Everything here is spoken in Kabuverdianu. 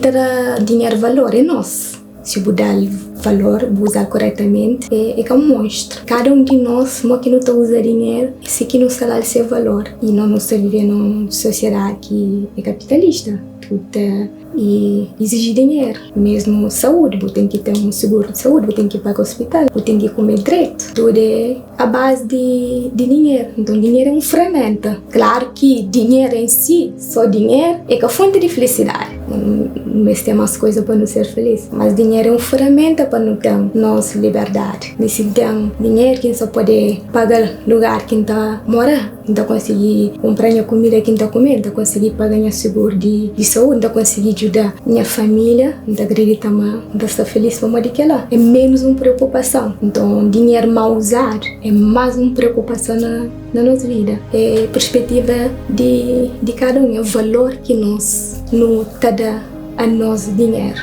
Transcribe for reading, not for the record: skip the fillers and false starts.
Ki ta da dinheru valor é nos. Si bu da-l valor, bu uza-l koretamenti, é ka un monstru. Kada un di nos, mo ki nu ta uza dinheru, é si ki nu sta da-l se valor. I nos nu sta vive na un sosiedadi ki é kapitalista, tudu ta iziji dinheru. Mesmu saúdi, bu ten ki ten un siguru di saúdi, bu ten ki paga ospital, bu ten ki kume dretu. Tudu é a bazi di dinheru. Nton, dinheru é un feraménta. Klaru ki dinheru en si, sô dinheru, é ka fonti di filisidadi. Nu meste ten más kuza pa nu ser filís. Mas dinheru é un feraménta pa nu ten nos liberdadi. Mi si N ten dinheru ki N sa pode paga lugar ki N ta mora, N ta konsigi kunpra nha kumida ki N ta kume, N ta konsigi paga nha siguru di saúdi, N ta konsigi djuda nha família, N ta kridita ma N ta sta filís pamodi kel-la é ménus un preokupason. Nton, dinheru mau uzadu é más un preokupason na nos vida. É perspetiva di kada un, é valor ki nos nu ta da a nos dinheru.